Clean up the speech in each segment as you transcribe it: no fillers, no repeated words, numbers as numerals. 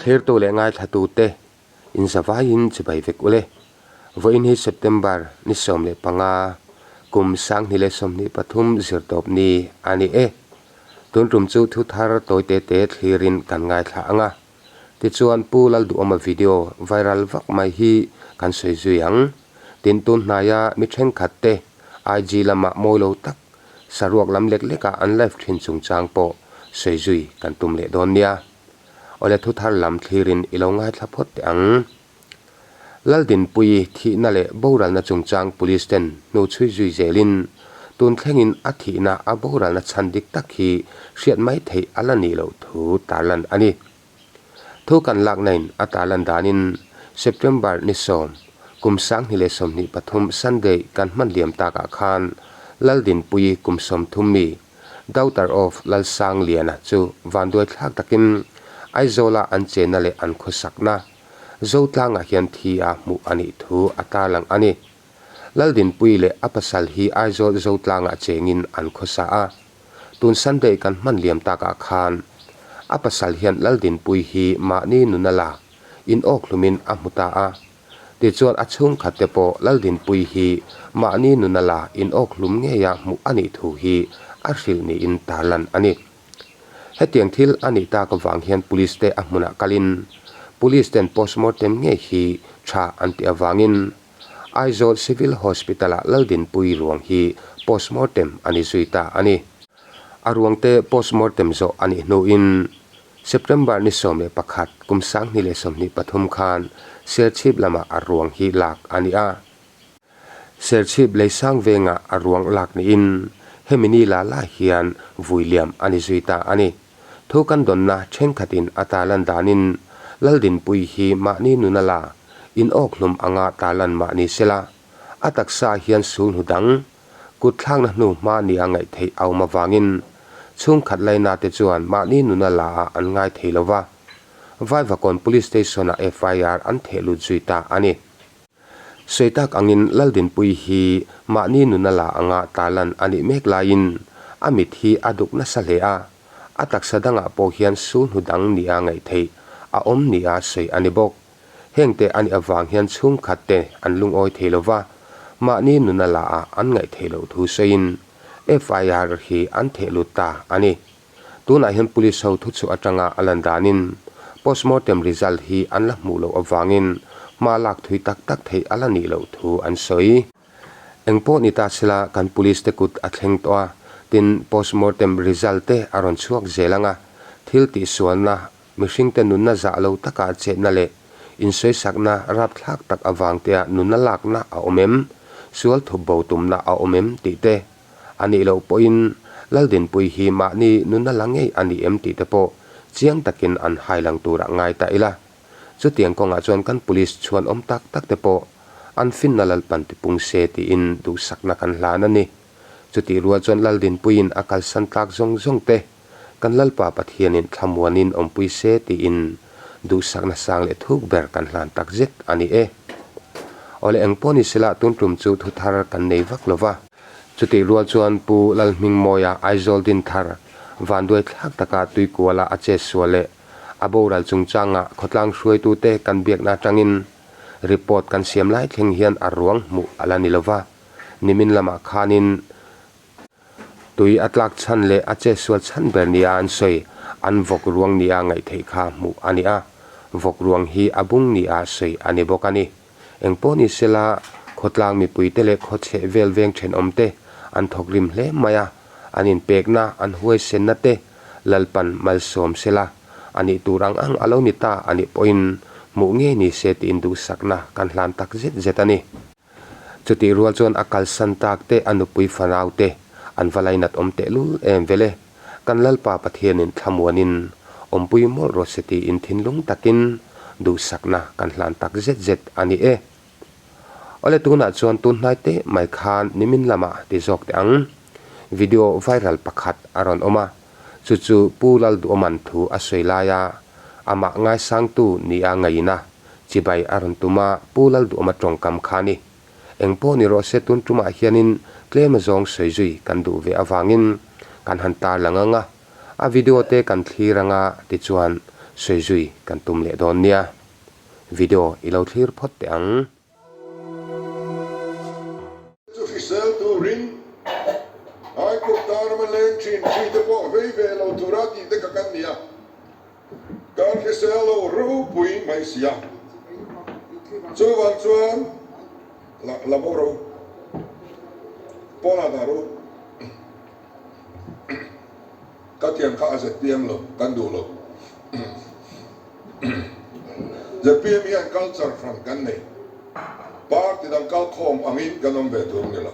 Thlirtu leh ngaithlatute inzavaiin chibai vek ule. Vawiin hi September ni 15, kum 2023 zirtawp ni a ni e. Tun tum chu thu thar tawi te te thlirin kan ngaithla ang a. Tichuan Pu Lalduhawma video viral vak mai hi kan sawi zui ang. Tin tun hnaia mi thenkhat te IG lamah mawi lo tak saruak lam lek lekah an live thin chungchang pawh sawi zui kan tum leh dawn nia. Awle thu thar lam thlirin i lo ngaithla phawt teh ang. Laldinpuii thihna leh boralna chungchang Police ten hnu chhui zui zelin tun thlengin a thihna a boralna chhan dik tak hi hriat mai theih a la nih loh thu tarlan a ni. Thu kan lakna-in a tarlan danin September ni 10, kum 2023 Sunday kan hman liam takah khan Laldinpuii kum 30 mi Daughter of Lalsangliana chu vanduai thlak takin Aizawla an chenna leh an khawsakna Zotlangah hian thi a hmuh a nih thu a tarlang a ni. Laldinpuii leh a pasal hi Aizawl Zotlangah chengin an khawsa a. Tun Sunday kan hman liam takah khan a pasal hian Laldinpuii hi mahni nuna la inawk hlumin a hmu ta a. Tichuan a chhungkhat te pawh Laldinpuii hi mahni nuna la inawk hlum ngeia hmuh a nih thu hi a hrilh niin tarlan a ni. Hetiang thil a nih tak avang hian Police te a hmunah kalin Police ten postmortem ngei hi tha an tih avangin Aizawl Civil Hospital-ah Laldinpuii ruang hi postmortem a ni zui ta a ni. A ruang te postmortem zawh a nih hnuin September ni 11 kum 2023 khan Serchhip lamah a ruang hi lak a ni a. Serchhip Leisang vengah a ruang lak niin hemi ni la lai hian vui liam a ni zui ta a ni. Thu kan dawnna thenkhatin a tarlan danin Laldinpuii hi mahni nuna la inawk hlum anga tarlan mah ni sela, a taksa hian sul hnu dang, kut thlakna hnu hma nia ngaih theih a awm avangin chhungkhat laina te chuan mahni nuna la ah an ngai thei lo va, Vaivakawn Police Station-ah FIR an theh lut zui ta a ni. Sawi tak angin Laldinpuii hi mahni nuna la anga tarlan a nih mek laiin a mit hi a duk nasa hle a, a taksa dangah pawh hian sul hnu dang nia ngaih theih a awm nia sawi a ni bawk. Hengte a nih avang hian chhungkhat te an lungawi thei lo va, mahni nuna la ah an ngaih theih loh thu sawiin FIR hi an theh lut ta a ni. Tunah hian Police ho thuchhuah atanga a lan danin postmortem result hi an la hmuh loh avangin hma lak thui tak tak theih a la nih loh thu an sawi. Engpawh ni ta sela kan Police te kut a thleng tawh a, tin postmortem result te a rawn chhuak zel ang a, thil tihsualna Mihringte nunna zah lo taka chetna leh insawisakna rapthlak tak avangtea nunna lakna a awm em? Sual thup bo tumna a awm em? tih te a nih loh pawhin Laldinpuii hi mahni nunna la ngei a ni em tih te pawh chiang takin an hailang turah ngai ta ila. Chutiang kawngah chuan kan police chhuan awm tak tak te pawh an finna Lalpan tipung se tiin duhsakna kan hlan a ni. Chutih rual chuan Laldinpuiin a kalsan tlak zawng zawng te Kan Lalpa Pathianin thlamuanin awmpui se tiin duhsakna sang leh thuk ber kan hlan tak zet a ni e. Awle engpawh ni sela tun tum chu thu thar kan nei vak lo va. Chutih rual chuan Pu Lalhmingmawia Aizawl Dinthar vanduai thlak taka Tuikuala a chet sual leh a boral chungchanga khawtlang hruaitute kan biakna atangin report kan siam lai thleng hian a ruang hmuh a la ni lo va. Nimin lamah khanin Tui a tlak chhan leh a chetsual chhan ber nia an sawi, an vawk ruang nia ngaih theih kha hmuh a ni a. Vawk ruang hi a bung nia sawi a ni bawk a ni. Engpawh ni sela, khawtlang mipuite leh khawchheh vel veng thenawmte an thawk rim hle mai a, an inpekna, an huaisenna te Lalpan malsawm sela, a nih tur ang ang a lo ni ta a nih pawhin hmuh ngei ni se tiin duhsakna kan hlan tak zet zet a ni. Chutih rual chuan a kalsan tak te, a nupui fanau te an va lainat awm tehlul em vel e. Kan Lalpa Pathianin thlamuanin awmpui mawlh rawh se tiin thinlung takin duhsakna kan hlan tak zet zet a ni e. Awle tunah chuan tun hnai teh mai khan nimin lamah ti zawk teh ang. Video viral pakhat a rawn awm a, chu chu Pu Lalduhawman thu a sawi laia amah ngaisangtu nia ngaiin a Chibai a rawn tum a, Pu Lalduhawma tawngkam kha a ni. Eng pawh ni rawh se tun tumah hianin tlem azawng sawi zui kan duh ve avangin kan han tarlang ang a, a video te kan thlir anga tichuan sawi zui kan tum leh dawn nia. Video i lo thlir phawt teh ang. Chu hrisel turin Aikup tanama leng thin hri te pawh vei ve lo tura tih te kha kan ni a, kan hrisel lo ropui mai si a. Chuvang chuan la la bo ro, pawnah dah ro. Ka thiam kha a zpm lo, kan duh lo. Zpm hian culture hran kan nei. Party dang kalkhawm angin kan awm ve tur ni lo.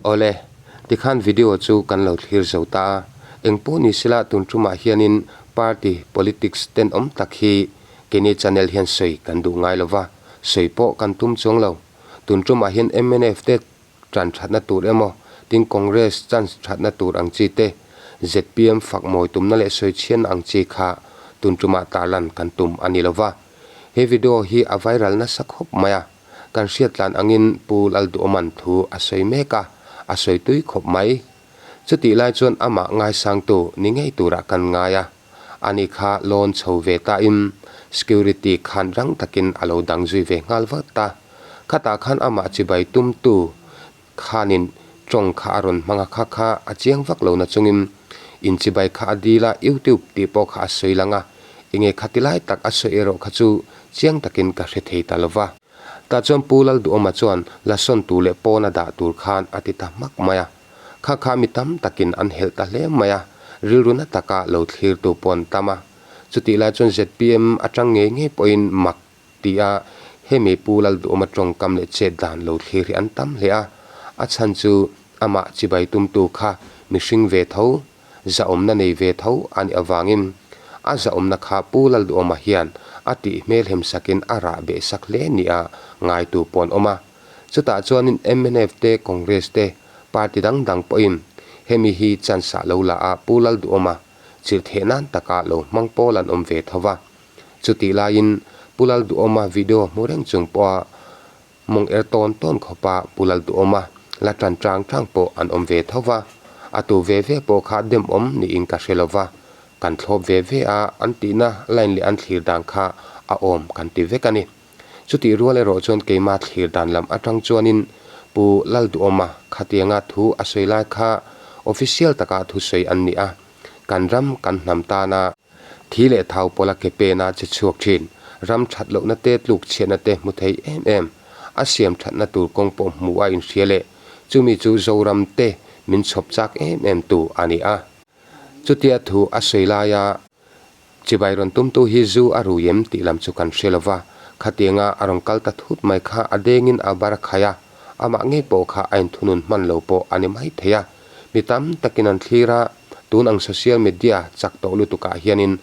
Awle, tikhan video chu kan lo thlir zo ta a, engpawh ni sela tun tumah hianin party politics tenawm tak hi keini channel hian sawi kan duh ngai lova, sawi pawh kan tum chuang lo. Tun tumah hian mnf te tan thatna tur emaw, tin Congress chance thatna tur ang chi te, zpm fak mawi tumna leh sawi chhiatna ang chi kha tun tumah tarlan kan tum a ni lova. He video hi a viral nasa khawp mai a, kan hriat tlan angin Pu Lalduhawman thu a sawi mek a, a sawi tui khawp mai. Chutih lai chuan amah ngaisangtu ni ngei turah kan ngai a, ani kha lawn chho ve tain security khan rang takin a lo dang zui ve nghal vat a. Khatah khan amah chibai tumtu khanin tawng kha a rawn hmang a, kha kha a chiang vak lo na chungin inchibai kha a dil a, YouTube tih pawh kha a sawi lang a, enge khati lai tak a sawi erawh kha chu chiang takin ka hre thei ta lo va. Tah chuan Pu Lalduhawma chuan la sawn tur leh pawn a dah tur khan a ti ta hmak mai a. Kha kha mi tam takin an helh ta hle mai a, rilru na taka lo thlirtu pawh an tam a. Chutih lai chuan zpm atang ngei ngei pawhin mak ti a, hemi Pu Lalduhawma tawngkam leh chet dan lo thlir hi an tam hle a. A chhan chu amah chibai tumtu kha mihring ve tho, zahawmna nei ve tho a nih avangin a zahawmna kha Pu Lalduhawma hian a tih hmelhem sakin a rah beh sak hle nia ngaitu pawh an awm a. Chutah chuanin mnf te, Congress te, party dang dang pawhin hemi hi chance ah lo la a Pu Lalduhawma chilh theh nan taka lo hmang pawl an awm ve tho va. Chutih laiin Pu Lalduhawma video hmu reng chung pawha Mawng er tawn tawn khawpa Pu Lalduhawma la tan tang tang pawh an awm ve tho va, a tu ve ve pawh kha demawm niin ka hre lo va, kan thlawp ve ve a, an tihna line leh an thlir dan kha a awm kan ti vek a ni. Chutih rual erawh chuan keima thlir dan lam atang chuanin Pu Lalduhawma khatianga thu a sawi lai kha official taka thusawi an ni a, kan ram kan hnam tana Thi leh thau pawla ke pena che chhuak thin, ram that lohna te tluk chhiatna te hmu thei em em. A siam thatna tur kawng pawh hmu a inhria leh chumi chu Zoram te min chhawp chak em em tu a ni a. Chutia thu a sawi laia chibai rawn tumtu hi zu a rui em tih lam chu kan hre lova, khatianga a rawn kal ta thut mai kha a dengin a bar a khai a, amah ngei pawh kha a inthunun hman lo pawh a ni mai thei a. Mi tam takin an thlir a, tun ang social media chak tawh lutukah hianin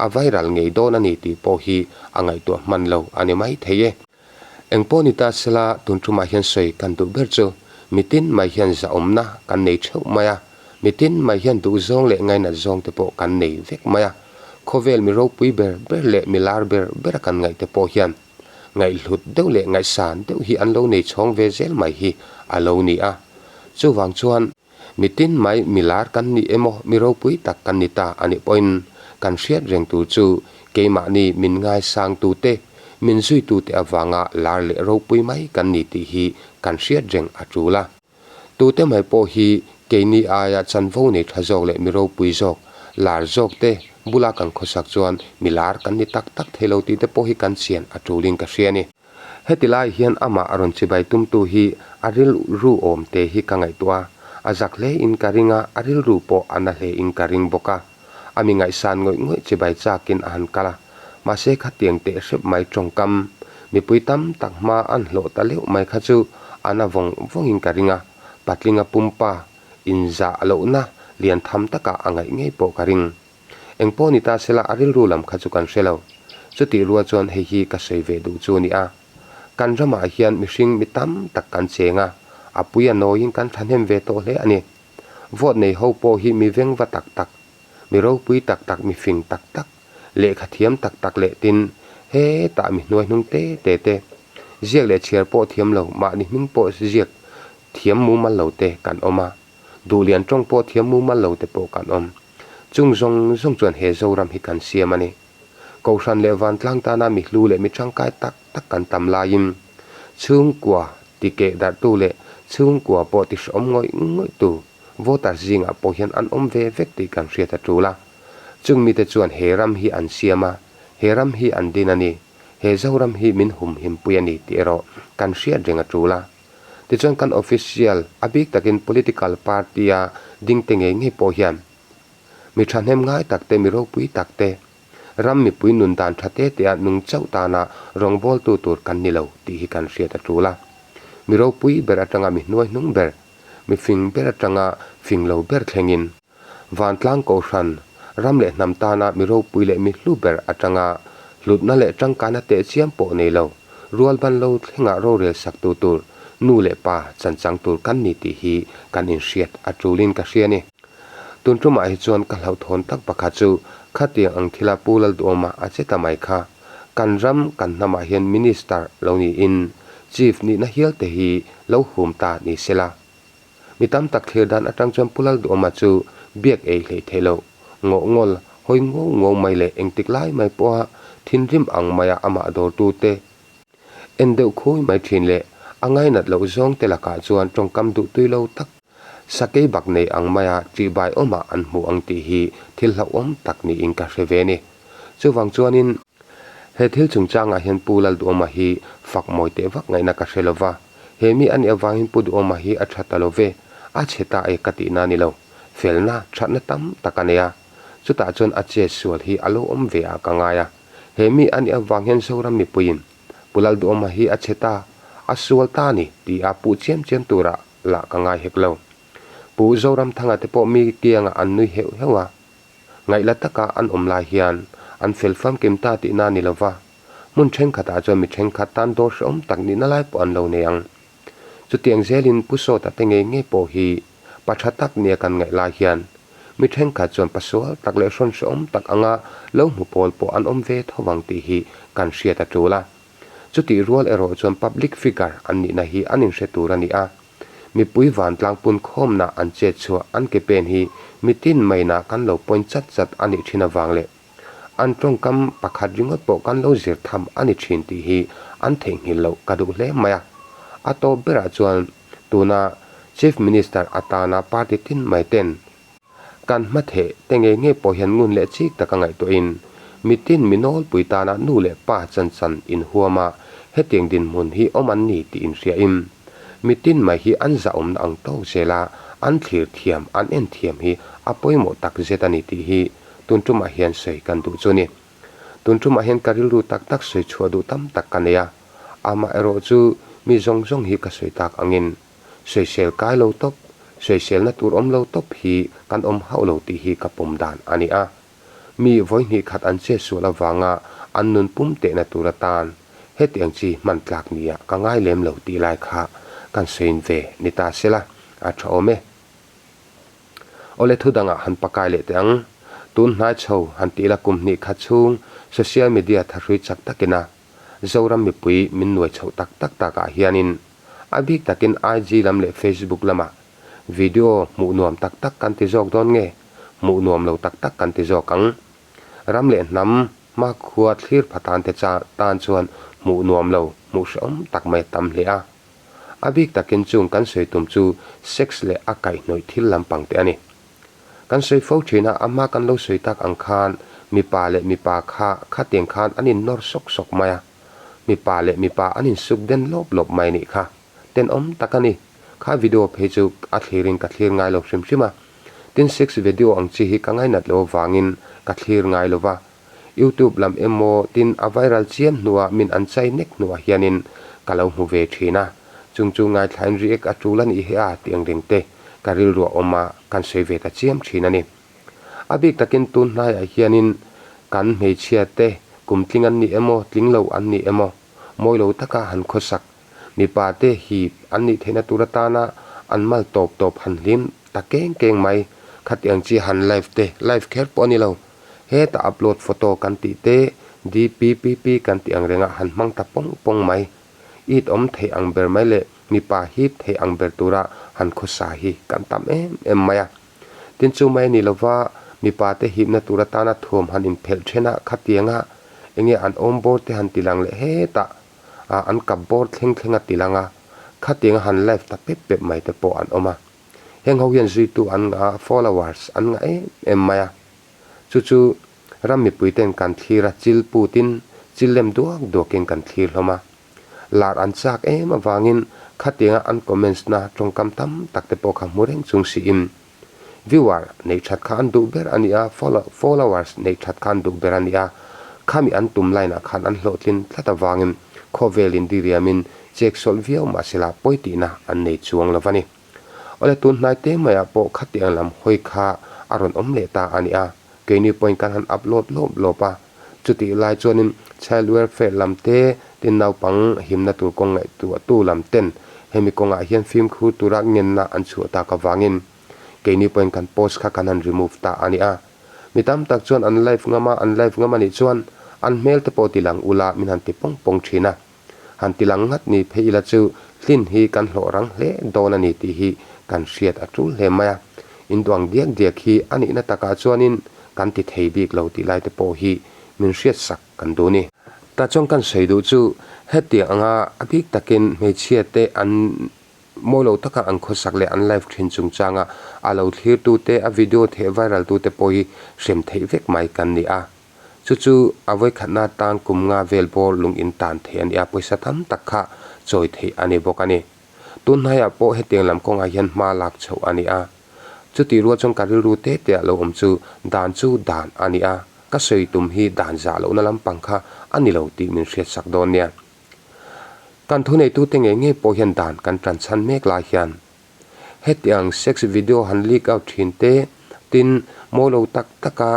a viral ngei dawn a ni tih pawh hi a ngaihtuah hman lo a ni mai thei e. Engpawh ni ta sela tun tumah hian sawi kan duh ber chu mitin mai hian zahawmna kan nei theuh mai a, mitin mai hian duhzawng leh ngainat zawng te pawh kan nei vek mai a, khawvel mi ropui ber ber leh mi lar ber bera kan ngaih te pawh hian ngaihhlut deuh leh ngaihsan deuh hi an lo nei chhawng ve zel mai hi a lo ni a. Chuvang chuan mitin mai mi lar kan ni emaw mi ropui tak kan ni ta a nih pawhin kan hriat reng tur chu keimahni min ngaisangtute, min zuitute avanga lar leh ropui mai kan ni tih hi kan hriat reng a tul a. Tute mai pawh hi keini aia chanvo nei tha zawk leh mi ropui zawk, lar zawk te bula kan khawsak chuan mi lar kan ni tak tak thei lo tih te pawh hi kan chian a tulin ka hria a ni. Heti lai hian amah a rawn chibai tumtu hi a rilru awm te hi ka ngaihtuah a, a zak hle in ka ring a, a rilru pawh a na hle in ka ring bawk a. A mi ngaihsan ngawih ngawih chibai chakin a han kal a, mahse khatiang teh hrep mai tawngkam mipui tam tak hma an hlawh ta leuh mai kha chu a na vawng vawngin ka ring a, patlinga pumpa inzah lohna lian tham takah a ngaih ngei pawh ka ring. Engpawh ni ta sela a rilru lam kha chu kan hre lo. Chutih rual chuan hei hi ka sawi ve duh chu a ni a. Kan ramah hian mihring mi tam tak kan cheng a, a pui a nawiin kan thahnem ve tawh hle a ni. Vote nei ho pawh hi mi vengva tak tak, mi ropui tak tak, mi fing tak tak, lehkha thiam tak tak leh tin hetah mi hnuai hnung te te te, ziak leh chhiar pawh thiam lo, mahni hming pawh ziak thiam mumal lo te kan awm a, duhlian tawng pawh thiam mumal lo te pawh kan awm. Chung zawng zawng chuan he Zoram hi kan siam a ni. Kohhran leh vantlang tana mi hlu leh mi tangkai tak tak kan tam laiin chhungkua ti keh darhtu leh chhungkua pawh ti hrehawm ngawih ngawihtu voter zingah pawh hian an awm ve vek tih kan hriat a tul a. Chung mite chuan he ram hi an siam a, he ram hi an din a ni, he Zoram hi min humhimpui a ni tih erawh kan hriat reng a tul a. Tichuan kan official, a bik takin political party-a dingte ngei ngei pawh hian Mi thahnem ngai tak te, mi ropui tak te, ram mipui nun dan tha te te a nung chauh tana rawngbawltu tur kan ni lo tih hi kan hriat a tul a. Mi ropui ber atanga mi hnuaihnung ber, mi fing ber atanga fing lo ber thlengin, vantlang kohhran, ram leh hnam tana mi ropui leh mi hlu ber atanga hlutna leh tangkaina tehchiam pawh nei lo, rualban lo thlengah rorel saktu tur nu leh pa chanchang tur kan ni tih hi kan inhriat a tulin ka hria a ni. Tun tumah hi chuan ka hlauhthawn tak pakhat chu khatiang ang thila Pu Lalduhawma a che ta mai kha. Kan ram, kan hnamah hian Minister lo niin Chief nihna hial te hi lo hum ta ni sela. Mi tam tak thlir dan atang chuan Pu Lalduhawma chu biak ei hleih theih loh, ngawh ngawl, hawi nguau nguau mai leh engtik lai mai pawha thinrim ang maia amah dawrtute en deuh khawi mai thin leh a ngainat loh zawngte lakah chuan tawngkam duhtui lo tak Sakei bak nei ang maia ṭihbai awmah an hmu ang tih hi thil hlauhawm tak niin ka hre ve ni. Chuvang chuanin, he thil chungchangah hian Pu Lalduhawma hi fak mawi teh vak ngaihna ka hre lova, he mi a nih avangin Pu Duhawma hi a ṭha ta lo ve, a chhe ta e ka tihna a ni lo. Felna, ṭhatna tam tak a nei a, chutah chuan a chet sual hi a lo awm ve ah ka ngai a. He mi a nih avang hian Zoram mipuiin Pu Lalduhawma hi a chhe ta, a sual ta a ni tih a puh chiam chiam turah lah ka ngai hek lo. Pu Zoramthanga te pawh mi kiangah an nui heuh heuh a, ngaihla taka an awm lai hian an fel famkim ta tihna a ni lo va, hmun thenkhatah chuan mi thenkhat tan dawr hrehawm tak nihna lai pawh an lo nei ang. Chutiang zelin Pu Sawta te ngei ngei pawh hi pa tha tak nia kan ngaih lai hian mi thenkhat chuan pa sual tak leh hrawn hrehawm tak anga lo hmu pawl pawh an awm ve tho vang tih hi kan hriat a tul a. Chutih rual erawh chuan public figure an nihna hi an inhre tur a ni a, mipui vantlang pun khawmna an chet chhuah an ke pen hi mitin maina kan lo point chat chat a nih thin avang leh an tawngkam pakhat ringawt pawh kan lo zir tham a ni thin tih hi an theihnghilh loh ka duh hle mai a. A tawp berah chuan tuna Chief Minister atana party tin mai ten Kan hmatheh te ngei ngei pawh hian ngun leh chik taka ngaihtuahin mitin mi nawlpui tana nu leh pa chanchan inhuam a, hetiang dinhmun hi awm an ni tih inhriain mitin mai hi an zahawmna ang tawk zela an thlir thiam, an en thiam hi a pawimawh tak zet a ni tih hi tun tumah hian sawi kan duh chu a ni. Tun tumah hian ka rilru tak tak sawi chhuah duh tam tak ka nei a, amaherawhchu mi zawng zawng hi ka sawi tak angin Sawisel kai lo tawp, sawiselna tur awm lo tawp hi kan awm hauh lo tih hi ka pawm dan a ni a. Mi vawihnih khat an chet sual avanga an nun pum tehna tur atan hetiang chi hman tlak nia ka ngai lem lo tih lai kha kan sawiin ve ni ta sela a tha awm e. Awle thu dangah han pakai leh teh ang. Tun hnai chho han tih la kum hnih khat chhung social media thahrui chak takina Zoram mipui min nuai chhoh tak tak takah hianin a bik takin IG lam leh Facebook lamah video hmuh nuam tak tak kan ti zawk dawn nge hmuh nuam lo tak tak kan ti zawk ang. Ram leh hnam hmakhua thlir pha tan te tan chuan hmuh nuam lo hmuh hrehawm tak mai a tam hle a. A bik takin chung kan sawi tum chu sex leh a kaihhnawih thil lampang te a ni. Kan sawi fo thin a, a hma kan lo sawi tak ang khan mipa leh mipa kha khatiang khan an innawr sawk sawk mai a, mipa leh mipa an insuk den lawp lawp mai nih kha. Tenawm tak a ni. Kha video phei chu a thlirin ka thlir ngai lo hrim hrim a. Tin sex video ang chi hi ka ngainat lo avangin ka thlir ngai lo va. Youtube lam emaw tin a viral chiam hnuah min an chai nek hnuah hianin ka lo hmu ve thin a, chung chu ngaithlain react a tul a nih hi a tih ang reng te ka rilruah awm a kan sawi ve ta chiam thin a ni. A bik takin tun hnaiah hianin kan hmeichhia te kum tling an ni emaw tling lo an ni emaw mawi lo taka han khawsak mipa te hip an nih theihna tur atana an mal tawp tawp han hlim ta keng keng mai khatiang chi han live te live kher pawh a ni lo. Hetah upload photo kan tih te, DPPP kan tih ang rengah han hmang ta pawng pawng mai. It awm theih ang ber mai leh mipa hip theih ang ber tura han khawsa hi kan tam em em mai a. Tin chu mai a ni lova, Mipa te hipna tur atana thuam han inphelh then a, khatianga enge an awm bawr te han ti lang leh hetah ah an kap bawr thleng thleng a ti lang a, khatianga han live ta pep pep mai te pawh an awm a. Heng ho hian zuitu an ngah a, followers an ngah em em mai a. Chu chu ram mipui ten kan thlir a, chil putin chil lem duak duakin kan thlir hlawm a. Lar an chak em avangin khatianga an comments na tawngkam tam tak te pawh kha hmu reng chung siin Viewer neih that kha an duh ber a ni a, followers neih that kha an duh ber a ni a, khami an tum line ah khan an hlawhtlin tlat avangin khawvelin diriamin chek sawlh viau mahsela pawi tihna an nei chuang lo va ni. Awle tun hnai te maiah pawh khatiang lam hawi kha a rawn awm leh ta a ni a, keini pawhin kan han upload lawp lawp a, chutih lai chuanin child welfare lam te tin naupang himna tur kawng ngaihtuahtu lam ten hemi kawngah hian fimkhur tura ngenna an chhuah tak avangin keini pawhin kan post kha kan han remove ta a ni a. Mi tam tak chuan an live ngam a, an live ngam a nih chuan an hmel te pawh tilang ula min han ti pawng pawng thin a. Han ti lang ngat ni phei ila chu hlin hi kan hlawh rang hle dawn a ni tih hi kan hriat a tul hle mai a. Induang diak diak hi a nihna takah chuanin kan ti thei bik lo tih lai te pawh hi min hriat sak kan duh ni. Tah chuan kan sawi duh chu hetiang anga a bik takin hmeichhia te an mawi lo taka an khawsak leh an live thin chungchanga a lo thlirtu te, a video theh viral tu te pawh hi hrem theih vek mai kan ni a. Chu chu a vawikhatna atan kum nga vel bawr lung in tan theih a ni a, pawisa tam tak kha chawi theih a ni bawk a ni. Tun hnaiah pawh hetiang lam kawngah hian hma lak chhoh a ni a. Chutih rual chuan ka rilru te te ah lo awm chu dan chu dan a ni a, ka sawi tum hi dan zah lohna lampang kha a ni lo tih min hriatsak dawn nia. Kan thuneitute ngei ngei pawh hian dan kan tan chhan mek lai hian Hetiang sex video han leak out thin te, tin mawi lo tak taka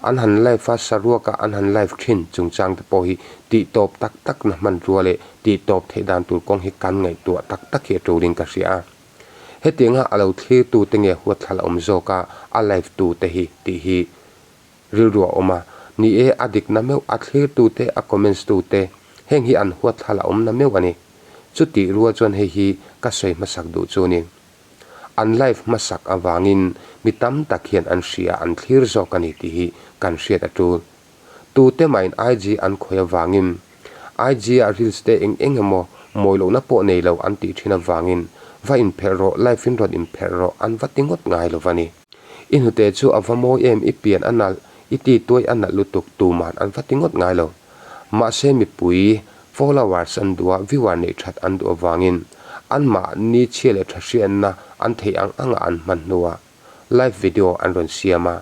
an han live a, saruaka an han live thin chungchang te pawh hi tih tawp tak tak na hmanrua leh tih tawp theih dan tur kawng hi kan ngaihtuah tak tak hi a tulin ka hria a. Hetianga a lo thlir tu te nge huatthlal a awm zawk a, a live tu te hi tih hi rilru a awm a. Ni e, a dikna meuh, a thlir tu te, a comments tu te, heng hi an huatthlal a awm na meuh a ni. Chutih rual chuan hei hi ka sawi hmasak duh chu ni. An live hmasak avangin mi tam tak hian an hria an thlir zawk a ni tih hi kan hriat a tul. Tute mahin IG an khawih avangin IG ah reels te eng eng emaw mawi lohna pawh nei lo an tih thin avangin va inphelh rawh live in rawn inphelh rawh an va ti ngawt ngai lo va ni. I hnute chu a va mawi em i pian a nalh i ti tuai a nalh lutuk tuman an va ti ngawt ngai lo. Mahse mipui Followers an duh a, viewer neih that an duh avangin anmahni chhia leh tha hriatna an theih ang anga an hman hnuah live video an rawn siam a.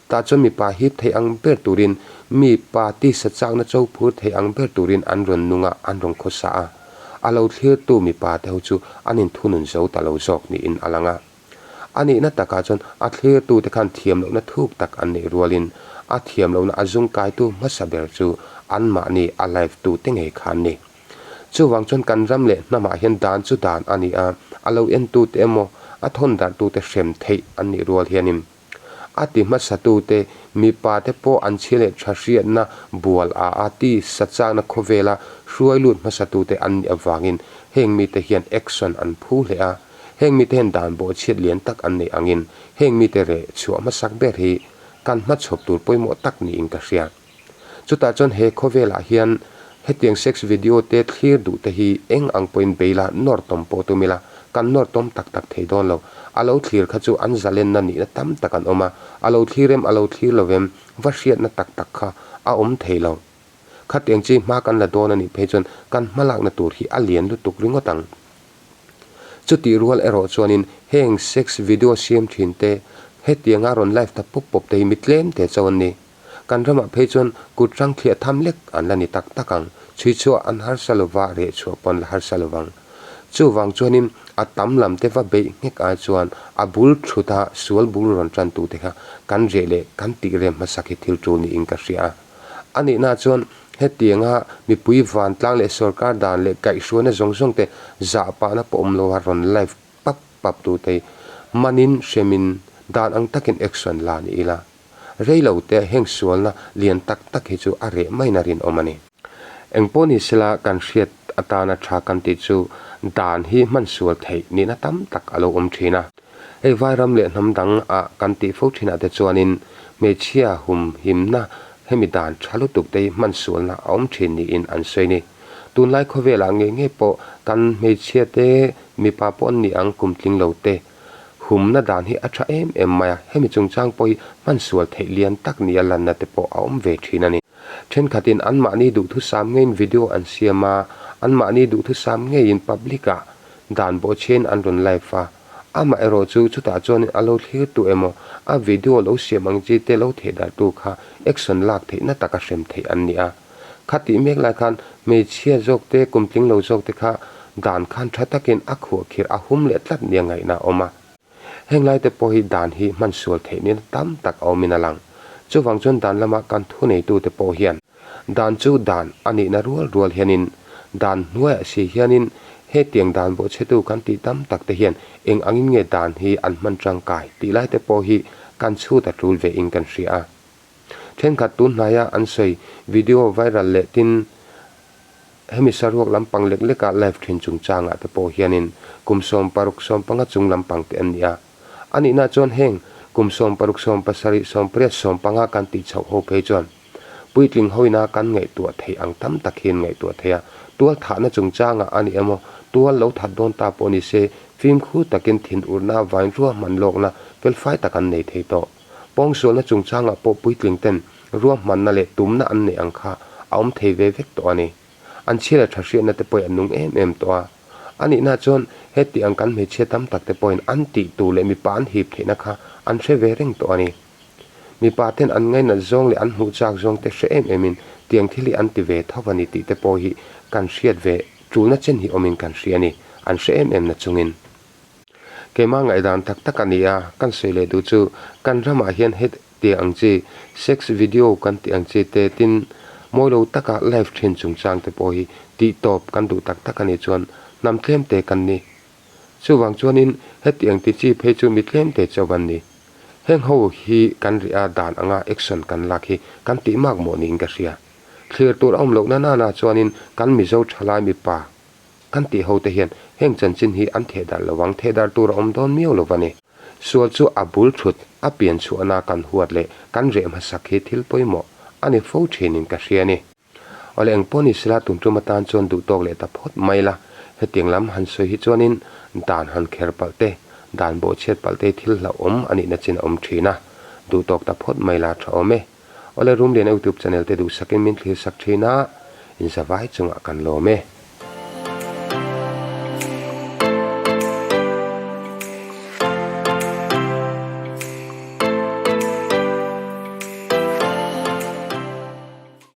Tah chuan mipa hip theih ang ber turin mi pa tisa chakna cho phur theih ang ber turin an rawn nung a, an rawn khawsa a. A lo thlirtu mipa te ho chu an inthunun zo ta lo zawk niin a lang a. A nihna takah chuan a thlirtute khan thiam lohna thuk tak an neih rualin a thiam lohna a zung kaitu hmasa ber chu anmahni a live tute ngei kha an ni. Chuvang chuan kan ram leh hnamah hian dan chu dan a ni a, a lo entute emaw a thawn darhtute hrem theih an nih rual hianin A ti hmasatute, mipate pawh an chhia leh tha hriatna bual a a ti sachakna khawvela hruai lut hmasatute an nih avangin heng mite hian action an phu hle a. Heng mite hian dan bawhchhiat lian tak an neih angin heng mite reh chhuah hmasak ber hi kan hmachhawp tur pawimawh tak niin ka hria. Chutah chuan he khawvelah hian hetiang sex video te thlir duh te hi eng ang pawhin beila nawr tawm pawh tum ila, kan nawr tawm tak tak thei dawn lo. A lo thlir kha chu an zalenna nihna tam tak an awm a, a lo thlir em a lo thlir lo em va hriatna tak tak kha a awm thei lo. Khatiang chi hma kan la dawn a nih phei chuan kan hmalakna tur hi a lian lutuk ringawt ang. Chutih rual erawh chuanin heng sex video siam thin te hetianga rawn live ta pawp pawp te hi mi tlem te chauh an ni. Kan ramah phei chuan kut rang thliah tham lek an la ni tak tak ang, chhui chhuah an harsa lova, reh chhuah pawh an la harsa lovang. Chuvang chuanin a tam lam te va beih nghek ai chuan a bul thut a sual bul rawn tan tute kha kan reh leh kan tih rem hmasak hi thil tul niin ka hria a. A nihna chuan hetianga mipui vantlang leh sorkar dan leh kaihhruaina zawng zawng te zahpahna pawh awm loha rawn live pap pap tute hi manin hremin dan ang takin action la ni ila. Rei lo te heng sualna lian tak tak hi chu a reh maiin a rinawm a ni. Engpawh ni sela kan hriat atana tha kan tih chu dan hi hman sual theih nihna tam tak a lo awm thin a. Hei vairam leh hnam dang ah kan tih fo thinah te chuanin hmeichhia hum himna hemi dan tha lutuk te hi hman sualna a awm thin niin an sawi ni. Tunlai khawvelah ngei ngei pawh kan hmeichhia te mipa pawh an ni ang kum tling lo te humna dan hi a tha em em mai a, hemi chungchang pawh hi hman sual theih lian tak nia lanna te pawh a awm ve thin a ni. Thenkhatin anmahni duhthusam ngeiin video an siam a, anmahni duhthusam ngeiin public ah dan bawhchhiain an rawn live a, amaherawh chu chutah chuanin a lo thlir tu emaw a video lo siam ang chi te lo thehdarhtu kha action lak theihna taka hrem theih an ni a. Kha tih mek lai khan hmeichhia zawk te, kum tling lo zawk te kha dan khan tha takin a khuahkhirh a hum leh tlat nia ngaihna a awm a. Heng lai te pawh hi dan hi hman sual theih nena tam tak a awmin a lang. Chuvang chuan dan lama kan thuneitute pawh hian dan chu dan a nihna rual rual hianin dan hnuaiah si hianin hetiang dan bawhchhetu kan tih tam tak te hian eng angin nge dan hi an hman tangkai tih lai te pawh hi kan chhut a tul ve in kan hria a. Thenkhat tun hnaia an sawi video viral leh tin hemi saruak lampang lek leka live thin chungchangah te pawh hianin kum 16 15 chung lampang te an ni a. A nihna chuan heng kum 16 17 18 15 kan tih chhoh ho phei chuan puitling hoina kan ngaihtuah theih ang tam tak hian ngaihtuah theih a. Tual thahna chungchangah a ni emaw tual lo that dawn ta pawh ni se fimkhur takin thinurna vain ruahman lawkna felfai tak an nei thei tawh. Pawngsualna chungchangah pawh puitling ten ruahmanna leh tumna an neih ang kha a awm thei ve vek tawh a ni. An chhia leh tha hriatna te pawhin a nung em em tawh a. A nihna chuan heti ang kan hmeichhia tam tak te pawhin an tih tur leh mipa an hip theihna kha an hre ve reng tawh a ni. Mipa ten an ngainat zawng leh an hmuh chak zawng te hre em em in tiang thil hi an ti ve tho a ni tih te pawh hi kan hriat ve tulna chen hi awmin kan hria a ni, an hre em em na chungin. Keimah ngaihdan tak tak a ni a, kan sawi leh duh chu kan ramah hian hetiang ang chi sex video kan tih ang chi te tin mawi lo taka live thin chungchang te pawh hi tih tawp kan duh tak tak a nih chuan hnam tlem te kan ni. Chuvang chuanin hetiang ti chi phei chu mi tlem te chauh an ni. Heng ho hi kan rih a dan anga action kan lak hi kan tih mak mawh niin ka hria. Thlir tur a awm lohna nana chuanin kan Mizo thalai mipa Kan tih ho te hian heng chanchin hi an theh darh lo ang, theh darh tur a awm dawn miau lo va ni. Sual chu a bul thut, a pian chhuahna kan huat leh kan reh hmasak hi thil pawimawh a ni fo thinin ka hria a ni. Awle engpawh ni sela tun tum atan chuan duh tawk leh ta phawt mai la, hetiang lam han sawi hi chuanin dan han kher palh te, dan bawhchhiat palh te hi thil hlauhawm a nihna chin a awm thin a, duh tawk ta phawt mai la tha awm e. Awle Rumlian Youtube channel te duhsakin min thlir sak thin a, inzavai chungah kan lawm e.